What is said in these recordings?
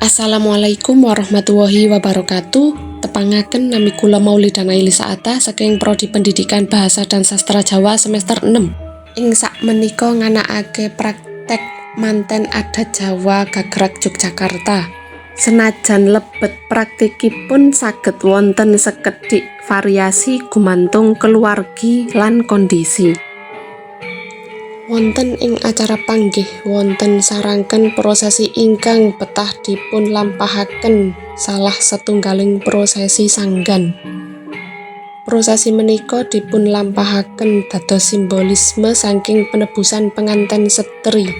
Assalamualaikum warahmatullahi wabarakatuh. Tepangaken, nami kula Maulida Naili Saata saking Prodi Pendidikan Bahasa dan Sastra Jawa semester 6. Ing sakmenika nganakake praktek manten adat Jawa Gagrag Yogyakarta. Senajan lebet praktikipun saged wonten sekedhik variasi gumantung keluargi lan kondisi. Wonten ing acara panggih wonten sarangken prosesi ingkang betah dipunlampahaken, salah setunggaling prosesi sanggan. Prosesi menika dipunlampahaken dados simbolisme saking penebusan penganten setri.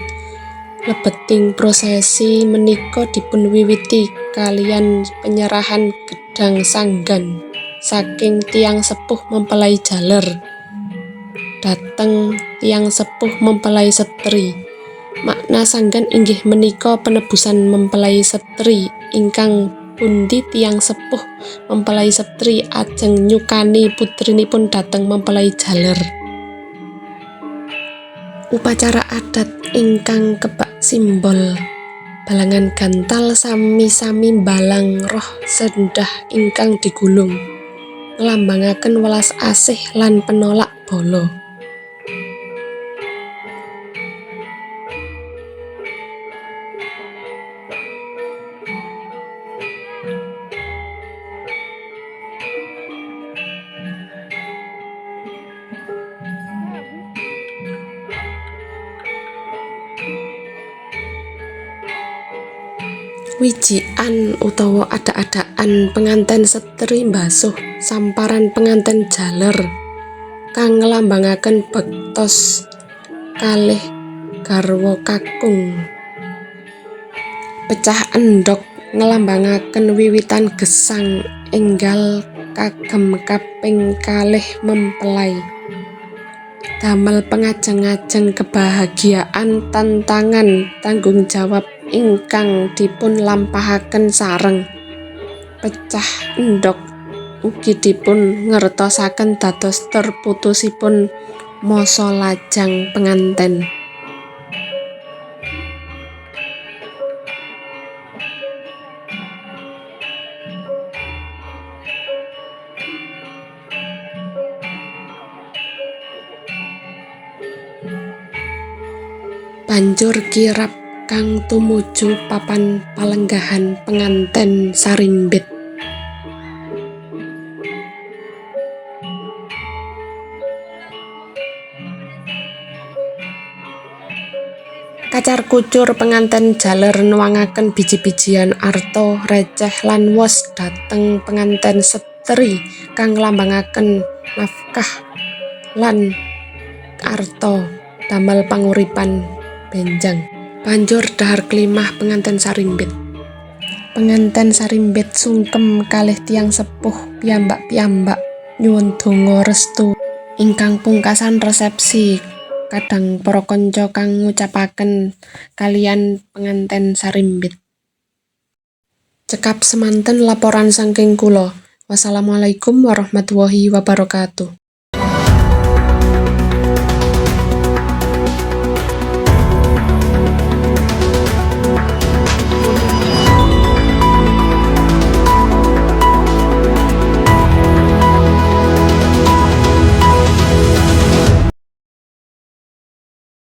Lebeting prosesi menika dipunwiwiti kaliyan penyerahan gedhang sanggan saking tiyang sepuh mempelai jaler dhateng tiyang sepuh mempelai setri. Makna sanggan inggih menika penebusan mempelai setri, ingkang pundi tiyang sepuh mempelai setri ajeng nyukani putrinipun dhateng mempelai jaler. Upacara adat ingkang kebak simbol balangan gantal sami-sami mbalang roh sendah ingkang digulung, nglambangaken welas asih lan penolak bala. Wijikan utawa adak-adakan penganten setri mbasuh samparan penganten jaler kang nglambangaken bektos kalih garwa kakung. Pecah endhog nglambangaken wiwitan gesang enggal kagem kaping kalih mempelai. Damel pengajeng-ajeng kebahagiaan, tantangan, tanggung jawab ingkang dipunlampahaken sareng. Pecah endhog ugi dipun ngertosaken dados terputusipun masa lajang penganten. Banjur kirab kang tumuju papan palenggahan penganten sarimbit. Kacar kucur penganten jaler nuangaken biji-bijian, arta, receh lan wos dhateng penganten setri kang nglambangaken nafkah lan arta damel panguripan benjang. Banjur dhahar klimah penganten sarimbit. Penganten sarimbit sungkem kalih tiyang sepuh piyambak-piyambak nyuwun donga restu. Ingkang pungkasan resepsi kadang para kanca kang ngucapaken kaliyan penganten sarimbit. Cekap semanten laporan saking kula. Wassalamualaikum warahmatullahi wabarakatuh.